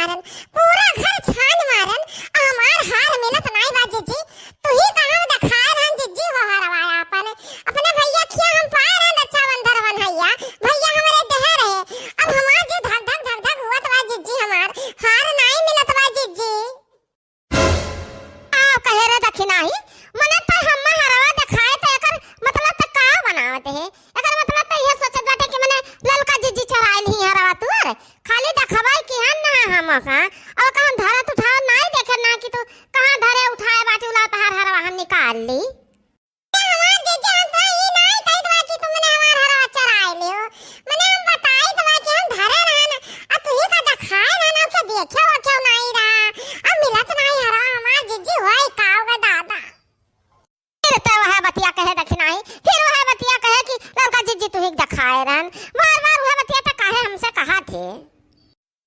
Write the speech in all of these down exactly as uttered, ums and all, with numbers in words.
मारन, पूरा घर छान मारन, आ हमार हार मिलत नाई बा जिज्जी। तुही का हम देखाए रहन जिज्जी हो हरवा आपन। अपने भैया खिया हम पाए रहन रक्षाबंधन बन्हैया, भैया हमरे देहे रहे। अब हमार जी धक धक धक धक हुअत बा जिज्जी, हमार हार नाई मिलत बा जिज्जी। का कहे रे दखिनाही, मने त हम्मा हरवा देखाए त एकर मतलब त का बनावत है? एकर मतलब त इहे सोचत बाटे कि मने ललका जिज्जी चोराइल ही हरवा तुअर। खाली देखबै कि हन ना हम का, और कहन धरत उठाओ नाई देखे ना कि तू कहाँ धरे उठाए बाटी उला तहार हरवा हम निकाल ली। हमार जिज्जी हम तो ई नाई कहत बा कि तुमने हमार हरवा चोराइल हो। मने हम बताइत बा कि हम धरे रहन, आ तुही का देखाए रहन, अब के देखे ओखे नाई रहा। अब मिलत नाई हरवा हमार जिज्जी होई का होगा दादा। फिर तो वह बतिया कहे दखिनाही, फिर वह बतिया कहे कि ललका जिज्जी तुही के देखाए रहन। बार बार वह बतिया तो काहे हमसे कहा थे?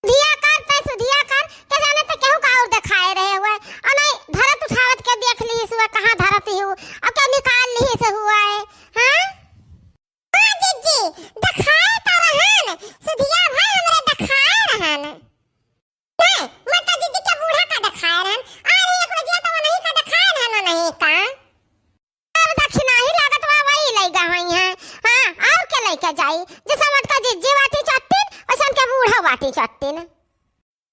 सुधिया कर, तै सुधिया कर, के जाने तै केहू का और देखाए रहे हुए। और नहीं धरत उठावत के देख लीस हुए, कहाँ धरत ही हूँ, अब के निकाल लीस हुए, हाँ? हाँ जिज्जी, देखाए त रहन, सुधिया भाई हमरे देखाए रहन। नहीं, मोटा जिज्जी के बूढ़ा का देखाए रहन, अरे एक बजिया तो नहीं का देखाए रहन, नहीं का। अब दखिनाही लागत बा, वही लइका होई हैं। हाँ, और के लइका जाई? जैसे मोटका जिज्जी बाटी चट्टिन, वैसन के बूढ़ा बाटी चट्टिन।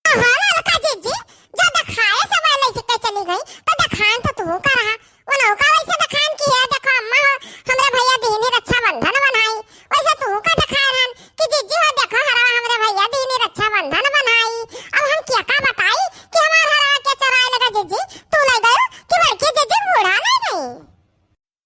हाँ, ललका जिज्जी, जो देखाए सब लइके चली गई, तो देखान तो तू का रहा। उनहु का वैसे देखान कि है, देखो अम्मा हो, हमरे भैया दीनी रक्षाबंधन बनाई, वैसे तू का देखाए रहन कि जिज्जी हो देखो हरवा हमरे भैया दीनी रक्षाबंधन बनाई। अब हम क्या का बताई कि हमार हरवा के चोराए लगा जिज्जी, तू ले गयो कि बड़की जिज्जी बूढ़ा ले गई।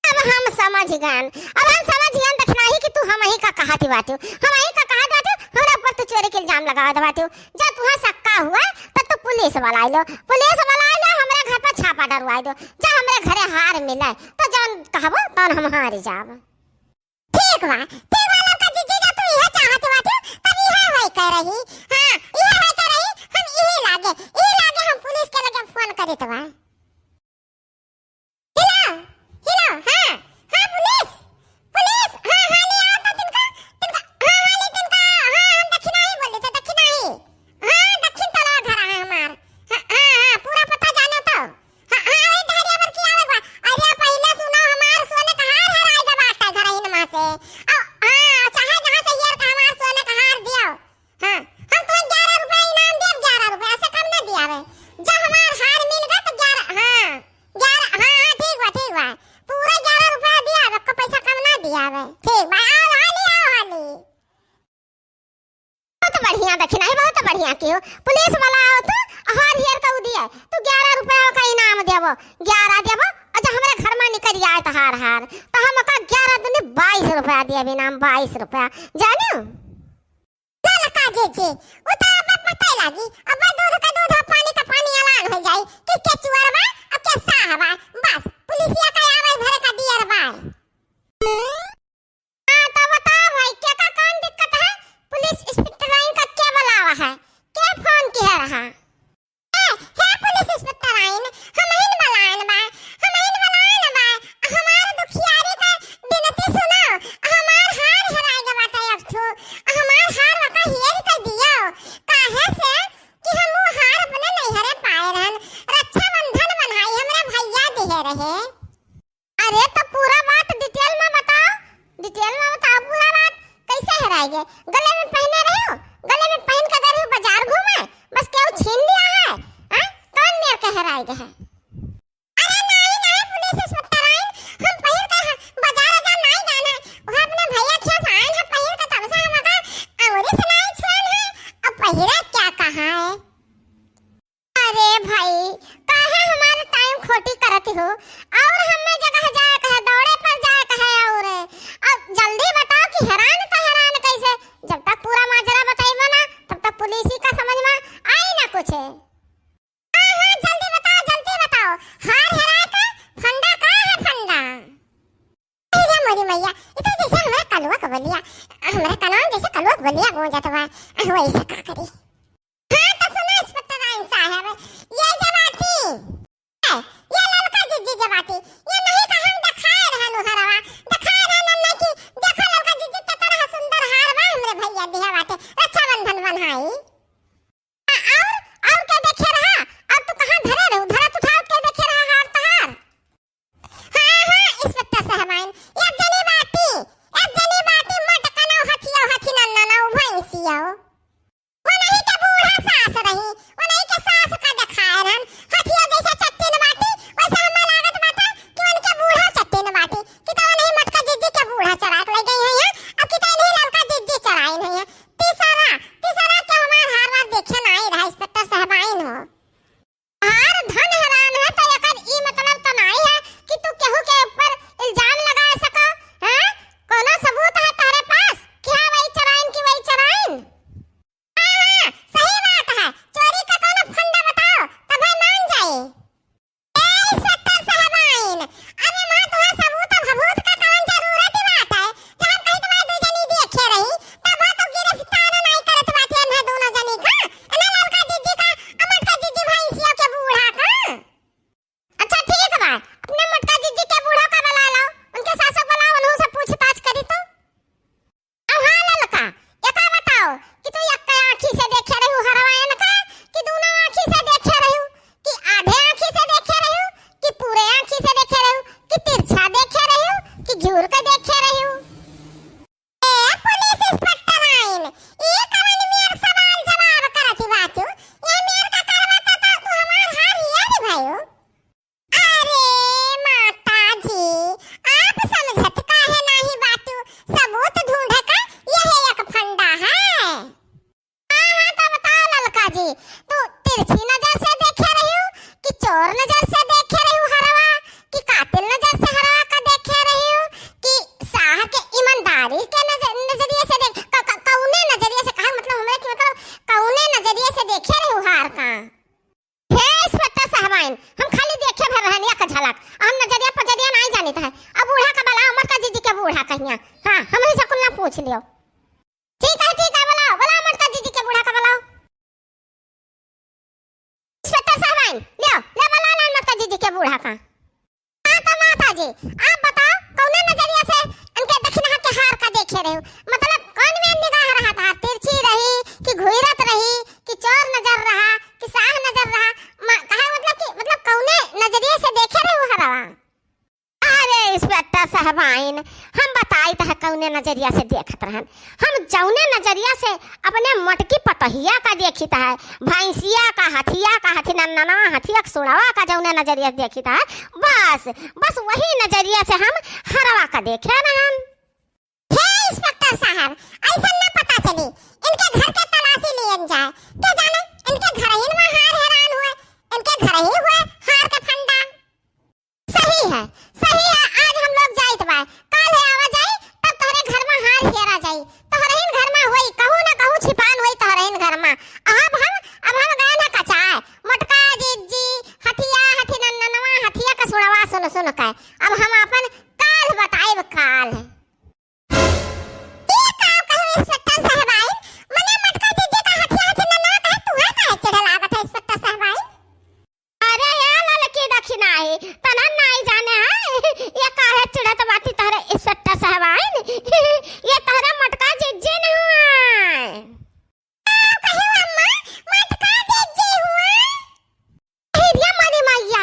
अब हम समझ गन, अब हम समझ गन दखिनाही कि तू हमही का कहत बाटू, हमही का कहत बाटू, हमरा ऊपर तू चोरी के इल्जाम लगावत बाटू। जब तुहा शक्का हुआ, तब तू पुलिस बुलाइ लो, पुलिस बुलाइ लो, हमरे घर पर छापा डरवाइ दो। जब हमरे घरे हार मिले, तो जौन कहबो, तौन हम हारि जाब। ठीक बा, ठीक बा, ललका जिज्जी, जब तू इहे चाहत बाटू, तब इहे होई के रही। हाँ, इहे होई के रही, हम इही लागे, इही लागे हम पुलिस के लगे फोन करित बा। हेलो, हेलो, हाँ, हाँ, पुलिस, पुलिस, हाँ, हाँ, ले आओ तो तिनका, तिनका, हाँ, हाँ, ले तिनका, हाँ, हम दखिनाही बोले थे, दखिनाही, हाँ, दक्षिण टोला घर है हमार, हाँ, हाँ, हाँ, पूरा पता जानो तो, हाँ, हाँ, वही डहरिया पर की आवे बा, अरे पहिले सुनो, हमार सोने का हार हराए गवा बाटे घर ही नमा से, अब, हाँ, चाहे जहाँ से यार का हमार सोने का हार दियो, हाँ, हम तो ग्यारह रुपया इनाम देब, ग्यारह रुपया से कम ना दियावे। जब हमार हार मिल गए तो ग्यारह, हाँ, ग्यारह, हाँ, हाँ, ठीक बा, ठीक बा, पूरा ग्यारह रुपया दियावे, को पैसा कम ना दियावे। ठीक बा, आओ हाली, आओ हाली। बहुत बढ़िया दखिनाही, बहुत बढ़िया कियो। पुलिस वाला आओ तो हार हेर के दिए, तू ग्यारह रुपया का इनाम देबो, ग्यारह देबो, अच्छा हमरे घर में निकल जाए तो हार हार, तो हम का ग्यारह दूनी बाईस रुपया दिए, इनाम बाईस रुपया, जानियो। ललका जिज्जी, उ तो अब पता लागी, अब दूध का दूध और पानी का पानी अलान हो जाई कि के चुअर बा और के साह बा। बस, पुलिसिया का आवे भरे का दियर बा। हाँ, तो बताओ भाई, के का कौन दिक्कत है? पुलिस इंस्पेक्टर आइन का के बुलावा है? के फोन किया रहा? ए, हे पुलिस इंस्पेक्टर आइन, हमहिन बलान बा, हमहिन बलान बा, हमार दुखियारी का बिनती सुनो, हमार हार हेराय गवा बाटे एक ठो, हमार हार वका हेर के दियो, काहे से कि हम उ हार अपने नैहरे पाए रहन, रक्षाबंधन बन्हाई हमरे भैया दिहे रहे। अरे, तो पूरा बात detail में बताओ, detail में बताओ पूरा बात, कैसे हेराय गे? गले में पहिने रहे हो, गले में पहिन के गए रहे हो बाजार घूमे, बस केहू छीन लिया है, हैं? कौन मेर के हेराय गे है? अरे नाई, नाई, पुलिस इंस्पेक्टर आइन, हम पहिर के ह-, बाजार वाजार नाई जाना, वो अपने भैया खिया से आइन है, पहिर के तब से हम अगर अंगुरी से नाई छुअन है, अब पहिरे क्या कहा है? अरे भाई, काहे हमार time खोटी करत हो? और हमें जगह जाए के है, दौड़े पर जाए के है, और अब जल्दी बताओ कि हेरान तो हेरान कैसे? जब तक पूरा माजरा बताइबो ना, तब तक पुलिस ही का समझ में आई ना कुछ। हाँ, हाँ, जल्दी बताओ, जल्दी बताओ, हार हेराए का फंडा का है फंडा? अरे मोरी मैया, ई तो जैसे हमरा कलुआ के बोलिया, हमरा कनवा में जैसे कलुआ के बोलिया गूंजत बा, वैसे का करी? हाँ, तो सुनो इंस्पेक्टर आइन साहब, ये जे बाटी, ये ललका जिज्जी जे बाटी, ये नहीं का हम देखाए रहनु हरवा, देखाए रहनु नहीं कि देखो ललका जिज्जी के तरह सुंदर हार बा हमरे भैया दिहे बाटे, रक्षाबंधन बन्हाई। आ, और, सास रही, उन्हीं के सास का देखाए रहन। हथिया जैसे चट्टिन बाटी, वैसे हमें लागत बाटे कि उनके बूढ़ा चट्टिन बाटी, कि तो उन्हीं मोटका जिज्जी के बूढ़ा चराए के ले गई हुई हैं, अब कि तो इन्हीं ललका जिज्जी चराइन हुई हैं। तीसरा, तीसरा के हमार हर बार देखे ना आई रहा, इंस्पेक्टर साहबाइन हो। हर धन हरान है, तो एकर ई मतलब तो नाई है कि तू केहू के ऊपर इल्जाम लगा सको, हैं? कोनो सबूत है तोहरे पास कि हाँ, वही चराइन की वही चराइन? हाँ, हाँ, सही बात है। चोरी का कोनो फंडा बताओ, तब हम मान जाई। ए, इंस्पेक्टर साहबाइन, अरे माँ, तोहरा सबूत भबूत का कौन जरूरत बात है? जब हम कहीं तुम्हारे दू जनी देखे रही, तब वो तो गिरफ्तार नहीं करत बाटे इन्हें दोनों जनी का, ना ललका जिज्जी का, आ मोटका जिज्जी भैंसियों के बूढ़ा का। अच्छा ठीक बा, अपने मोटका जिज्जी के बूढ़ा का बुला लाओ, उनके सासों को बुलाओ, उन्हों से पूछताछ करी तो। अब हाँ ललका, एका बताओ कि तू एक आँखी से देखे रहू हरवा इनका, कि दोनों आँखी से देखे रहू, कि आधे आँखी से देखे रहू, कि पूरे आँखी से देखे रहू, कि तिरछा देखे रहू, कि घूर के देखे रहू? ए पुलिस इंस्पेक्टर आइन, ई कवन मेर सवाल जवाब करत बाटू? ये मेर का करवा तो, तो तू हमार हार हिया रे भाई। अरे माता जी, आप समझत काहे नाही बाटू? सबूत ढूंढे का यह एक फंडा है। हाँ, हाँ, तो बताओ ललका जी, तू तिरछी नजर से देखे रही हो कि चोर नजर से देखे रही हो हरवा, कि कातिल नजर से हरवा का देखे रही हो, कि साह के ईमानदारी के नजर, नजरिए से देख, क-, क-, कौने नजरिए से कहा, मतलब हमरे कि मतलब कौने नजरिए से देखे रही हो हार का? हे इंस्पेक्टर साहबाइन, हम खाली देखे भर रहन एक झलक, हम नजरिया पजरिया नाई जानित है। अब बूढ़ा का बुलाओ, मोटका जिज्जी के बूढ़ा कहिया। हाँ, हमरे से कुल ना पूछ लियो। ठीक है, ठीक है, बुलाओ, बुलाओ मोटका जिज्जी के बूढ़ा का बुलाओ। इंस्पेक्टर साहबाइन, लियो, ले बुला ला मोटका जिज्जी के बूढ़ा का। हाँ तो माता जी, आप बताओ, कौने नजरिया से इनके दखिनहा के हार का देखे रहे हो? मतलब कौन में निगाह रहा था, तिरछी रही कि घुइरत रही कि चोर नजर रहा कि साह नजर रहा? मा-, कहा मतलब कि, मतलब कौने नजरिए से देखे रहे हो हरवा? अरे इंस्पेक्टर साहबाइन, हम बताइत है कौने नजरिया से देखत रहन। हम जौने नजरिया से अपने मोटकी पतोहिया का देखित है, भैंसिया का, हथिया का, हथी नन्ननवा, हथिया के सुड़वा का जौने नजरिया से देखित है, बस, बस वही नजरिया से हम हरवा का देखे रहन। हे इंस्पेक्टर साहब, ऐसा ना पता चली, इनके घर के तलाशी लियन जाए, के जाने इनके घर ही में हार हेरान हुए, इनके घर ही हुए हार के फंडा। सही है, सही है, आज हम लोग जाइत बा, काल है आवा जाई, तब तोहरे घर में हार हेरा जाई, तोहरे ही घर में होई, कहूँ ना कहूँ छिपान होई तोहरे ही घर में। अब हम, अब हम गए ना कचाए, मोटका जिज्जी, हथिया, हथी नन्ननवा, हथिया का सुड़वा सुन सुन के, अब हम अपन काल बताएब काल। ई का कहू इंस्पेक्टर साहबाइन, मने मोटका जिज्जी का हथिया हथी नन्नवा कहे तुहे काहे चिढ़ लागत है इंस्पेक्टर साहबाइन? अरे ए ललकी दखिनही, तनन नाई जाने है, ये काहे चिढ़त बाटी तोहरे इंस्पेक्टर साहबाइन? ये तोहरे मोटका जिज्जी न हुआ। का कही अम्मा, मोटका जिज्जी हुआ? हे रे मोरी मैया,